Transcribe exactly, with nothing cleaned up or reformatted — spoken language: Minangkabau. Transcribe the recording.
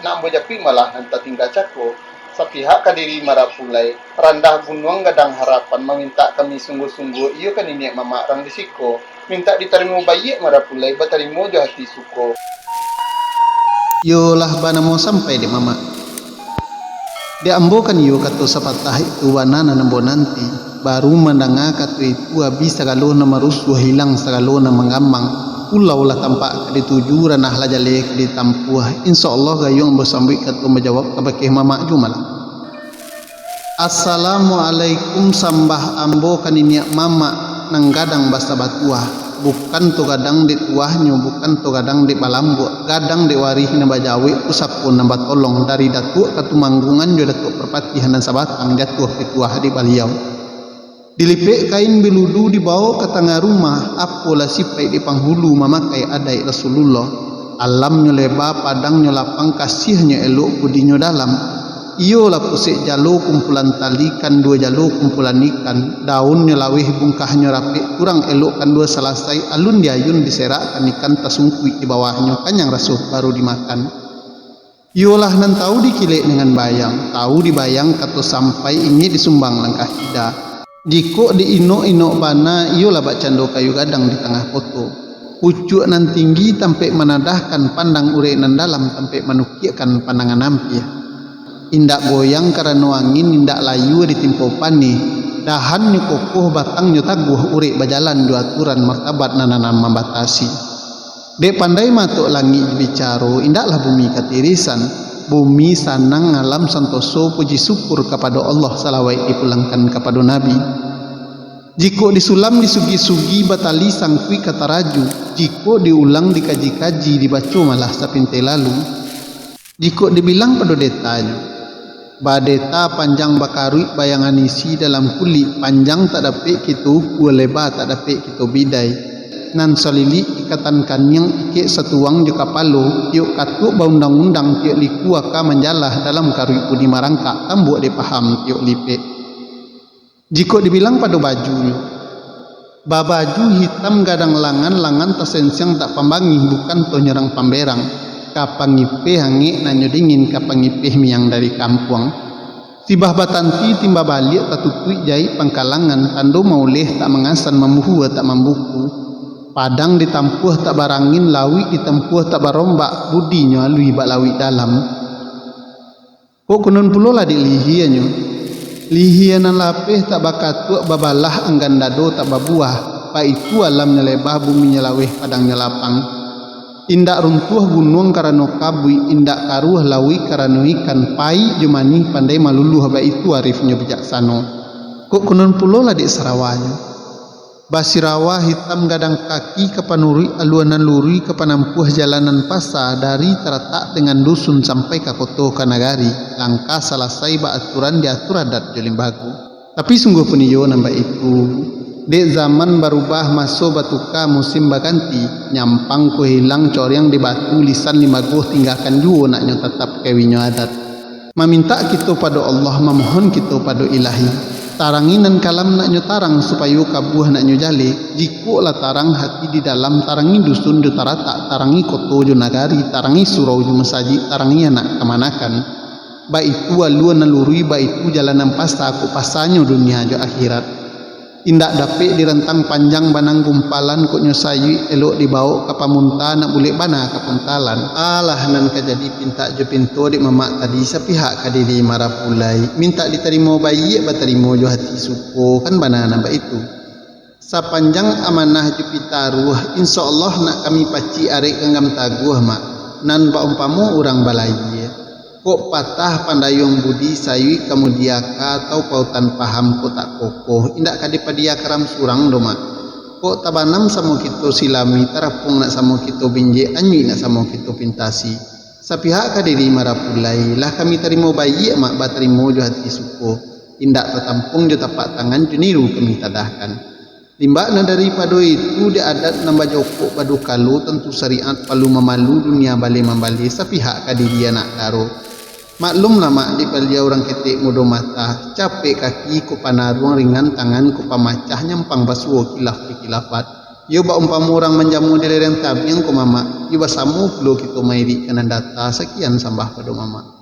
Nak ambo japuik malah nan tatingga cako. Sapihak ka diri marapulai, randah bunuang gadang harapan, mamintak kami sungguah-sungguah, iyo ka niniak mamak rang di siko. Mintak ditarimo baiak marapulai, batarimo jo hati suko. Iyolah banamo sampai dek mamak. Dek ambo kan iyo kato sapatah itu bana nan ambo nanti. Baru mandanga kato itu, abih sagalo nan marusuah, hilang sagalo nan manggamang. Pulau lah tampak ka dituju, ranah lah jaleh ka ditampuah. Insya Allah gayuang ambo sambuik kato manjawab kabakeh mamak juo malah. Assalamualaikum, sambah ambo ka niniak mamak nan gadang basa batuah. Bukan tu gadang dek tuahnyo, bukan tu gadang dek balambuak, gadang dek warih nan bajawek, pusako nan batolong, dari Datuak Katumanggungan jo Datuak Parpatiah nan sabatang jatuah pituah dek baliau. Dilipek kain biludu dibawok ka tangah rumah, apolah sipaik di panghulu mamakai adaik Rasulullah. Alamnyo leba, padangnyo lapang, kasiahnyo elok, budinyo dalam. Iyolah pusek jalo kumpulan tali, kandua jalo kumpulan ikan, daunnyo laweh, bungkahnyo rapek, kurang elok kandua salasai, alun diayun diserakkan ikan tasungkuik di bawahnyo, kanyang raso baru dimakan. Iyolah nan tahu dikilek dengan bayang, tahu dibayang kato sampai, ingek disumbang langkah kida. Jikok di inok-inok bana, iyolah bakcando kayu gadang di tangah koto. Pucuak nan tinggi tampek manadahkan, pandang urek nan dalam tampek manukiakkan pandangan ampia. Indak goyang karano angin, indak layua ditimpo paneh. Dahannyo kokoh, batangnyo taguah, urek bajalan jo aturan, martabat nan, nan, nan mambatasi. Dek pandai matok langik bicaro, indaklah bumi katirisan. Bumi sanang, alam santoso, puji syukur kapado Allah, salawaik dipulangkan kapado Nabi. Jikok disulam disugi-sugi, batali sangkuik ka taraju. Jikok diulang dikaji-kaji, dibaco malah sapintai lalu. Jikok dibilang pado detanyo, badeta panjang bakaruik, bayangan isi dalam kulik, panjang tak dapek kito ukua, leba tak dapek kito bidai. Nan salilik ikatan kaniang, ikek satuang jo kapalo, tiok katuak baundang-undang, tiok likua ka manjalah, dalam karuik budi marangkak, tambuak dek paham tiok lipek. Jikok dibilang pado bajunyo, babaju hitam gadang langan, langan tasensiang tak pambangih, bukan toh nyerang pamberang, ka pangipeh angek nan nyo dingin, ka pangipeh miang dari kampuang. Sibah batanti timba baliak, tatutuik jaik pangkalangan, tando mauleh tak mangasan, mambuhua tak mambuku. Padang ditampuah tak barangin, lauik ditampuah tak barombak, budinyo alui bak lauik dalam. Kok kunun pulo lah dek lihianyo. Lihia nan lapeh tak bakatuak, babalah anggan dado tak babuah, baitu alamnyo leba, buminyo laweh, padangnyo lapang. Indak runtuah gunuang karano kabuik, indak karuah lauik karano ikan, paik jo manih pandai maluluah, baitu arifnyo bijaksano. Kok kunun pulo lah dek sarawanyo. Basirawa hitam gadang kaki, ka panuruik alua nan luruih, ka panampuah jalan nan pasa, dari taratak dengan dusun sampai ka koto ka nagari, langkah salasai baaturan, diatur adat jo limbago. Tapi sungguah pun iyo nan baitu, dek zaman barubah, maso batuka, musim baganti, nyampang ko hilang, coriang di batu, lisan limbago tinggakan juo, naknyo tatap ka winyo adat. Mamintak kito pado Allah, mamohon kito pado Ilahi. Tarangi nan kalam naknyo tarang, supayo kabuah naknyo jaleh. Jikok lah tarang hati di dalam, tarangi dusun jo taratak, tarangi koto jo nagari, tarangi surau jo masajik, tarangi anak kamanakan. Baitu alua nan luruih, baitu jalan nan pasa, kok pasanyo dunia jo akhirat. Indak dapek dirantang panjang, banang gumpalan kok nyo sayuik, elok dibawok ka pamunta, nak bulek bana ka puntalan. Alah nan ka jadi pintak jo pinto dek mamak tadi, sapihak ka diri marapulai. Mintak ditarimo baiak, batarimo jo hati suko, kan bana nan baitu. Sapanjang amanah jo pitaruah, insya Allah nak kami pacik arek ganggam taguah, Mak, nan baumpamo urang balayia. Kok patah pandayuang budi, sayuik ka mudiaka, atau pautan paham kok tak kokoh, indak ka dipadiya karam surang doh, Mak. Kok tabanam samo kito silami, tarapuang nak samo kito binjek, anyuik nak samo kito pintasi. Sapihak ka diri marapulai, lah kami tarimo baiak, Mak, batarimo jo hati suko, indak tatampuang jo tapak tangan, jo niru kami tadahkan. Limbak nan daripado itu, dek adat nan bajokok badukalo, tantu syariat palu mamalu, dunia baleh mambaleh, sapihak ka diri anak daro. Maklumlah, Mak, dek baliau urang ketek mudo mata, capek kaki ko panaruang, ringan tangan ko pamacah, nyampang basuo kilaf jo kilafat. Iyo bak umpamo urang manjamu di lereng tabiang ko, Mamak. Iyo basamo pulo kito mairik ka nan data. Sakian sambah pado Mamak.